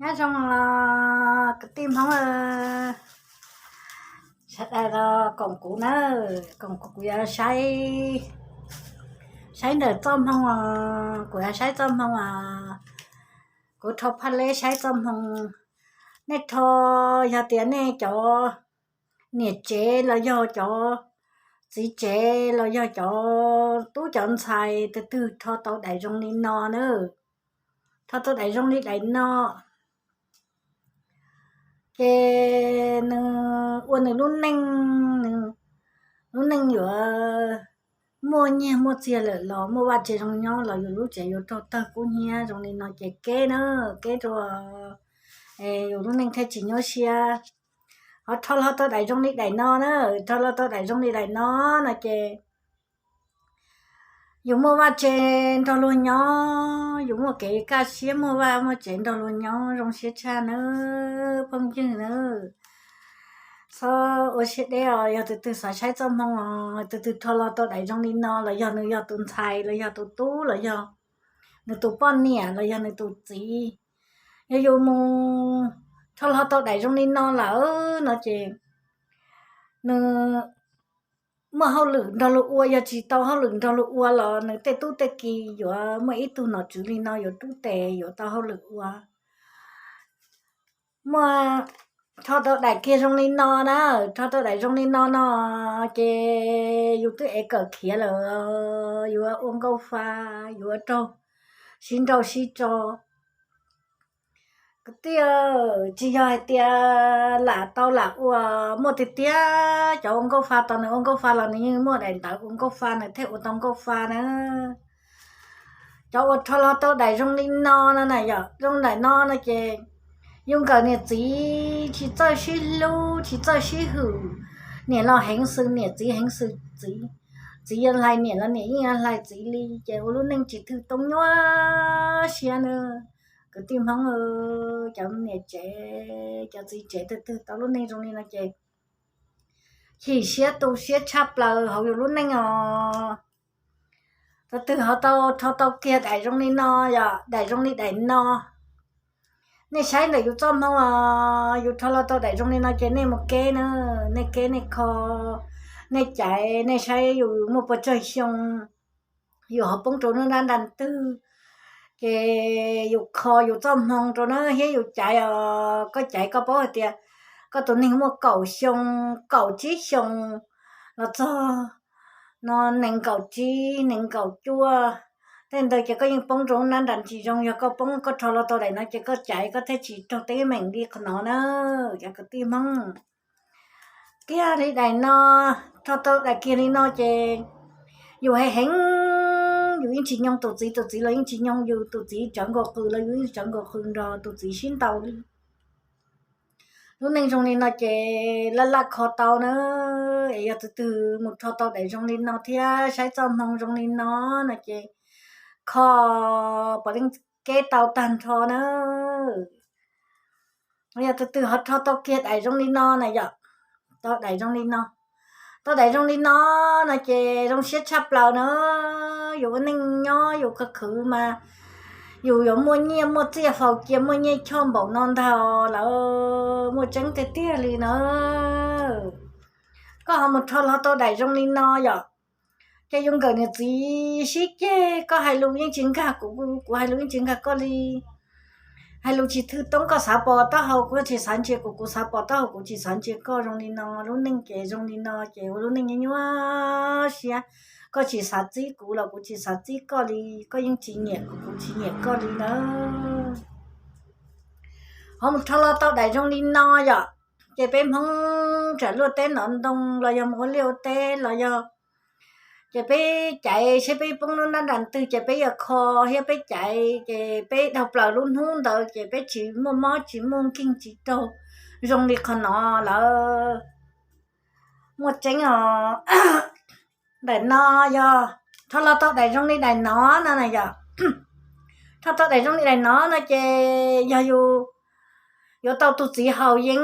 Nyob zoo kwv tij Hmoob, sawv daws los koom kuv na, koom kuv, kuv yuav saib, saib ntawm txoj hmoo os, kuv yuav saib txoj hmoo os. Kuv rho phaj leb saib txoj hmoo. Nej rho, yog tias nej cov niam tsev los yog cov txiv tsev los yog cov tub cov ntxhais tus twg rho tau daim zoo li no na, rho tau daim zoo li daim no, ces nws ua nws lub neej, nws lub neej yuav muaj nyiaj muaj txiag lawm los muaj vaj tse zoo nyob los yus lub tsev yuav raug tawg kub hnyiab zoo li no ces keb na, keb rau yus lub neej thiaj tsis nyuaj siab. Ho rho hlo tau daim zoo li daim no na, rho hlo tau daim zoo li daim no no ces yus muaj vaj tse nrog luag nyob, yus muaj kev kaj siab, muaj vaj muaj tsev nrog luag nyob zoo siab tshaj nawb phooj ywg nawb. Txhob ua siab deb os, yog tus twg xav saib txoj hmoo os, tus twg rho los tau daim zoo li no los yog nws yog tus ntxhais los yog tus tub los yog nws tus poj niam los yog nws tus txiv, yog yus mus rho los tau daim zoo li no lawm no ces nws muaj hauj lwm nrog luag ua, yog tsis tau hauj lwm nrog luag ua los nws tej tub tej ki yuav muaj ib tug nom tswv li no yuav rub tes yuav tau hauj lwm ua. Muaj rho tau daim kiag zoo li no na, rho tau daim zoo li no no ces yus twb ev kawm khiav lawm, yuav ua nkauj fa, yuav raug sib nrauj sib tso. Kwv tij, tsis yog hais tias lam tau lam ua, muaj tiag tiag cov ua nkauj fa, tos nws ua nkauj fa los nws yeej muaj daim ntawv ua nkauj fa nws thiaj ua tau nkauj fa na. Cov uas rho los tau daim zoo li no no na, yog zoo daim no no ces yus nkawm niam txiv tsis txawj sib hlub tsis txawj sib hwm, niam los heev xwm niam txiv heev xwm txiv, txiv yuav hlais niam los niam yeej yuav hlais txiv li ces ua lub neej tsis thwj toob nyuaj siab na. Kwv tij Hmoob, cov niam tsev cov txiv tsev tus twg tau lub neej zoo li no ces chim siab tu siab tshaj plaws hauv yus lub neej os. Tus twg ho tau rho tau kiag daim zoo li no, yog daim zoo li daim no, nej saib ntawm yus txoj hmoo os, yus rho los tau daim zoo li no ces nej mus keb na, nej keb nej kho, nej caiv nej saib yus muaj puas tsawg xyoo, yus ho poob rau nruab nrab nra twg, ces yus kho yus txoj hmoo rau na thiab yus caiv os. Koj caiv koj paub hais tias koj tus neeg muaj kaum xyoo, kaum tsib xyoo los txog no nees nkaum tsib nees nkaum cuaj, tej ntawd ces koj yeej poob rau nruab nrab nra tsis zoo. Yog koj poob koj rho los tau daim no ces koj caiv koj thiaj tsis raug teeb meem li qhov no na, cov kwv tij Hmoob. Kiag li daim no, rho tau daim kiag li no ces yus heev heev, yus yeej tsis nyoo tus txiv, tus txiv los yeej tsis nyoo yus, tus txiv tsawv nkaus qws los yus yeej tsawv nkaus qws nrog tus txiv sib ntaus li. Lub neej zoo li no ces laj laj kho tau na. Es yog tus twg mus rho tau daim zoo li no thiab saib txoj hmoo zoo li no no ces kho puav leej keb tau tag nrho na. Yog tus twg ho rho tau kiag daim zoo li no na yom, tau daim zoo li no, tau daim zoo li no no ces zoo siab tshaj plaws na. Yus ua neej nyob yus khwv khwv mas yus yuav muaj nyiaj muaj txiaj faus cia, muaj nyiaj choj npaum no ntag lawm, muaj tseeb tiag tiag li na. Koj ho mus rho los tau daim zoo li no yom, ces yus nkawm niam txiv sib ceg, koj hais lus yeej tsis nkag kuv, kuv hais lus yeej tsis nkag koj li. Hais lus tsis thwj toob, koj xav pom taub hau koj tsis xav ntsia kuv, kuv xav pom taub hau kuv tsis xav ntsia koj, zoo li no. Lub neej ces zoo li no ces ua lub neej nyuaj nyuaj siab. Koj tsis xav txib kuv los kuv tsis xav txib koj li, koj yeej tsis nyiam kuv, kuv tsis nyiam koj li na. Ho mus rho los tau daim zoo li no yom, ces peb Hmoob txawm luaj teb ntov ntoo los yog mus ua liaj ua teb los yog, ces peb caiv seb peb poob lub nrab nram twg ces peb yuav kho thiab peb caiv, ces peb dhau plaws lub hnub ntawd ces peb tsis muaj mob tsis muaj nkeeg tsis raug zoo li qhov no lawm. Muaj tseeb os. Daim no yog rho los tau daim zoo li daim no no na yom. Rho tau daim zoo li daim no no ces yog yus yuav tau tus txiv haus yeeb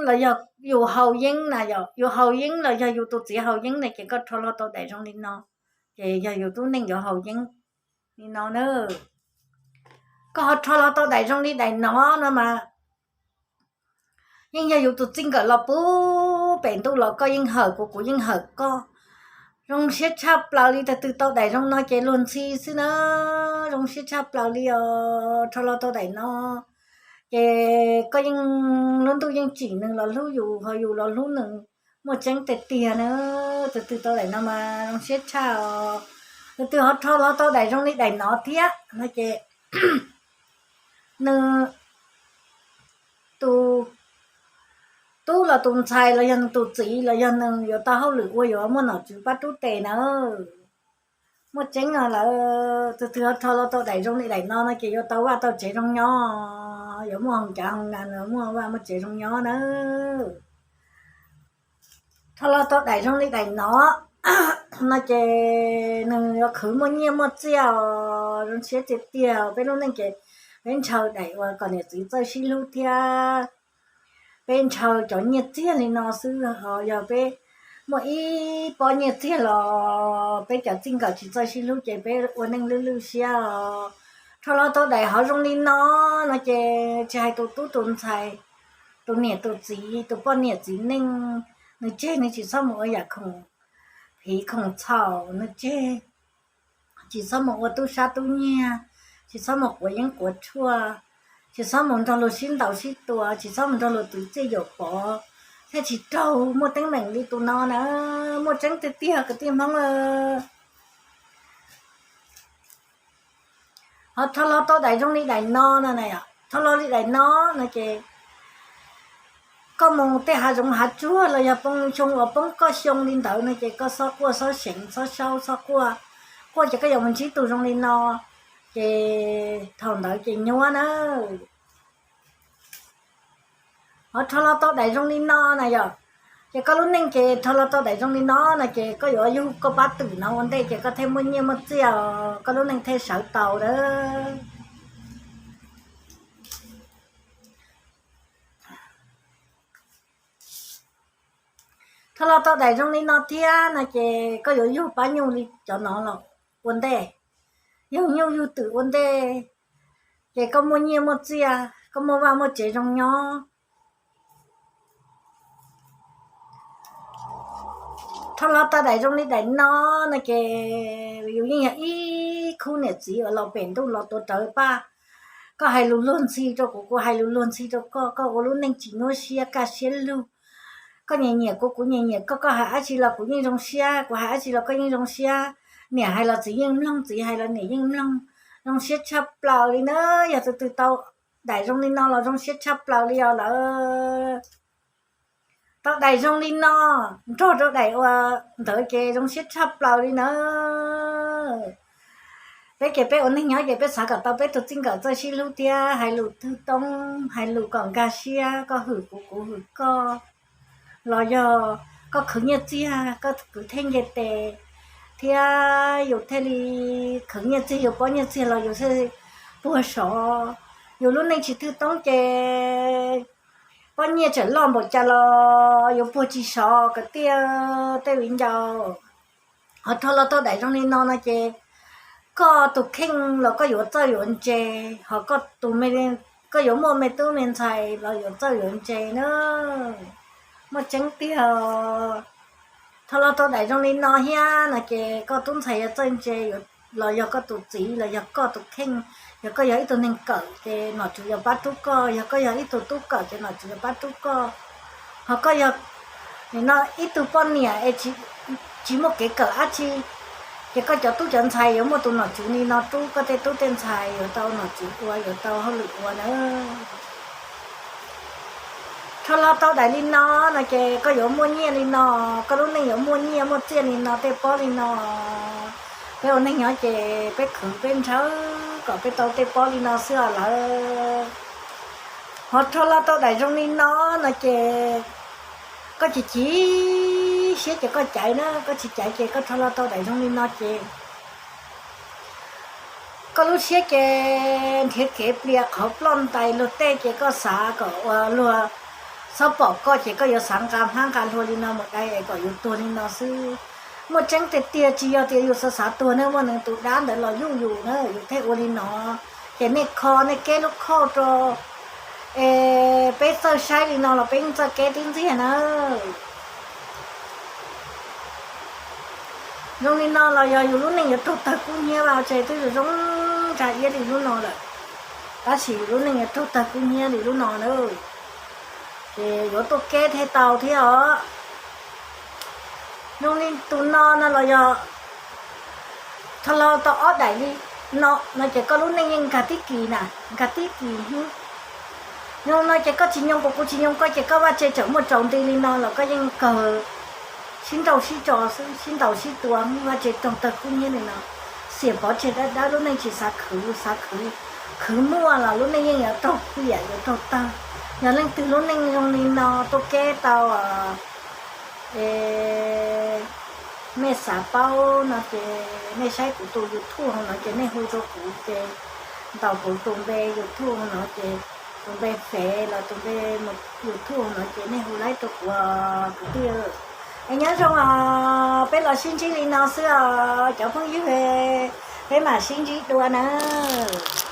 los yog yus haus yeeb na yom, yus haus yeeb los yog yus tus txiv haus yeeb na ces koj rho los tau daim zoo li no, ces yog yus lub neej yuav haus yeeb li no na. Koj ho rho los tau daim zoo li daim no no mas yeej yog yus tus txij nkawm los puag pem ntuj los koj yeej hawm kuv, kuv yeej hawm koj. Zoo siab tshaj plaws li, tag twg tau daim zoo no ces luag ntxhi xwb na. Zoo siab tshaj plaws li os, rho los tau daim no ces koj yeej, lub ntuj yeej tsim nws los hlub yus, ho yus los hlub nws. Muaj tseeb tiag tiag na, tag twg tau daim no mas zoo siab tshaj os. Tag twg ho rho los tau daim zoo li daim no thiab no ces nws tus tub los tus ntxhais los yog nws tus txiv los yog nws yuav tau hauj lwm ua yuav muaj nom tswv pab rub tes na. Muaj tseeb no lawm, tag twg ho rho los tau daim zoo li daim no no ces yuav tau vaj tau tsev zoo nyob, yuav muaj hoo cav hoo nas, yuav muaj vaj muaj tsev zoo nyob na. Rho los tau daim zoo li daim no no ces nws yuav khwv muaj nyiaj muaj txiaj os. Zoo siab tiag tiag, peb lub neej ces peb ntshaw daim uas kom niam txiv txawj sib hlub thiab peb ntshaw cov nyiaj txiag li no xwb. Ho yog peb muaj ib pob nyiaj txiag los peb cov txij nkawm tsis txawj sib hlub ces peb ua neej lwj lwj siab os. Rho los tau daim hauv zoo li no no ces tsis hais tus tub tus ntxhais, tus niam tus txiv, tus poj niam txiv neej, nws tseg nws tsis txhob mus ua yam khoom phiv khoom txhaum, nws tseg tsis txhob mus ua tub sab tub nyiag, tsis txhob mus quav yeeb quav tshuaj, tsis txhob mus nrog luag sib ntaus sib tua, tsis txhob mus nrog luag twv txiaj yuam pov, thiaj tsis raug muaj teeb meem li tus no na. Muaj tseeb tiag tiag kwv tij Hmoob a. Ho rho los tau daim zoo li daim no no, rho los li daim no no ces koj mus tej hav zoov hav tsuag los yog poob xyoo uas poob koj xyoo li ntawd no ces koj xob quaj xob seev xob saub xob quaj, quaj ces koj yuav mus ntsib tus zoo li no ces thaum ntawd ces nyuaj na. Ho rho los tau daim zoo li no na yom, ces koj lub neej ces rho los tau daim zoo li no no ces koj yuav yug koj pab twm no ua ntej ces koj thiaj muaj nyiaj muaj txiaj, koj lub neej thiaj sawv tau lawm. Rho los tau daim zoo li no thiab no ces koj yuav yug pab nyuj li cov no los ua ntej, yug nyuj yug twm ua ntej ces koj muaj nyiaj muaj txiaj, koj muaj vaj muaj tsev zoo nyob. Rho los tau daim zoo li daim no no ces yus yeej yog ib khub niam txiv uas los pem ntuj los tuav rawv paj. Koj hais lus luag ntxhi rau kuv, kuv hais lus luag ntxhi rau koj, koj ua lub neej tsis nyuaj siab kaj siab lug. Koj nyiam nyiam kuv, kuv nyiam nyiam koj, koj hais dab tsi los kuv yeej zoo siab, kuv hais dab tsi los koj yeej zoo siab. Niam hais los txiv yeej mloog, txiv hais los niam yeej mloog. Zoo siab tshaj plaws li na, yog tus twg tau daim zoo li no los zoo siab tshaj plaws li os lawm. Tau daim zoo li no nrog rau daim ua ntawd ces zoo siab tshaj plaws li na. Peb ces peb ua neeg nyob ces peb xav kom tau peb tus txij nkawm txawj sib hlub thiab hais lus twg toob, hais lus kom nkag siab, koj hwm kuv kuv hwm koj, los yog koj khwv nyiaj txiag koj khwv thej nce tes, thiab yus thiaj li khwv nyiaj txiag, yus pob nyiaj txiag los yus thiaj puag sov. Yus lub neej tsis twg toob ces pob nyiaj tseem loj npaum cas los yus puag tsis sov kwv tij tej viv ncaus. Ho rho los tau daim zoo li no no ces koj tus kheej los koj yuav txawj yuav ntse, ho koj yuav muaj me tub me ntxhais los yuav txawj yuav ntse na. Muaj tseeb tiag. Rho los tau daim zoo li no thiab no ces koj tub ntxhais yuav txawj ntse, los yog koj tus txiv los yog koj tus kheej, yog koj yog ib tug neeg kawm ces nom tswv yuav pab rub koj, yog koj yog ib tug tub kawm ces nom tswv yuav pab rub koj. Ho koj yog nim no ib tug poj niam es tsis muaj kev kawm dab tsi, ces koj cov tub cov ntxhais yuav muaj tus nom tswv li no rub, koj tej tub tej ntxhais yuav tau nom tswv ua, yuav tau hauj lwm ua na. Rho los tau daim li no no ces koj yuav muaj nyiaj li no, koj lub neej yuav muaj nyiaj muaj txiaj li no, tej pob li no. Peb ua neeg nyob ces peb khwv peb ntshaw kom peb tau tej pob li no xwb os lawm. Ho rho los tau daim zoo li no no ces koj chim chim siab ces koj caiv na, koj tsis caiv ces koj rho los tau daim zoo li no ces koj lub siab ces nrhiav kev plias qhov ploj ntais luag tej ces koj xav kom ua luag txhob pom koj ces koj yuav xav nqa hmab nqa hlua li no mus dai es kom yus tuag li no xwb. Muaj tseeb tiag tiag, tsis yog tias yus xav xav tuag ne, muaj nws tus dab ntawd los yuj yus na yus thiaj ua li no. Ces nej kho nej keb lub khauj rau, es peb txawj saib li no los peb yeej txawj keb tib ntxiag na. Zoo li no los yog yus lub neej yuav raug tawg kub hnyiab, vaj tse twb zoo zoo ntsa iab li lub no lawm, tab sis yus lub neej yuav raug tawg kub hnyiab li lub no na. Ces yuav tuaj keb thiaj tau thiab os. Zoo li tus no no los yog tho lo tau ob daim li no no ces koj lub neej yeej nkag tib kis na, nkag tib kis hnub. Nyob no ces koj tsis nyoo kuv, kuv tsis nyoo koj, ces koj vaj tse tseem muaj tsaus nti li no los koj yeej kawg sib nrauj sib tso xwb, sib ntaus sib tua, vaj tse raug tawg kub hnyiab li no. Xiam pov tseg dawb dawb, lub neej tsis xav khwv, xav khwv, khwv muaj los lub neej yeej yuav raug liam yuav raug tawg. Yog leej twg lub neej zoo li no tuaj keb tau, es nej xav paub no ces nej saib kuv tus YouTube no ces nej hu rau kuv ces ntaus kuv tus npe YouTube no ces tus npe fev los tus npe YouTube no ces nej hu laib rau kuv, kuv twb. Es nyob zoo os, peb los sib ntsib li no xwb os cov phooj ywg, peb mam sib ntsib dua nawb.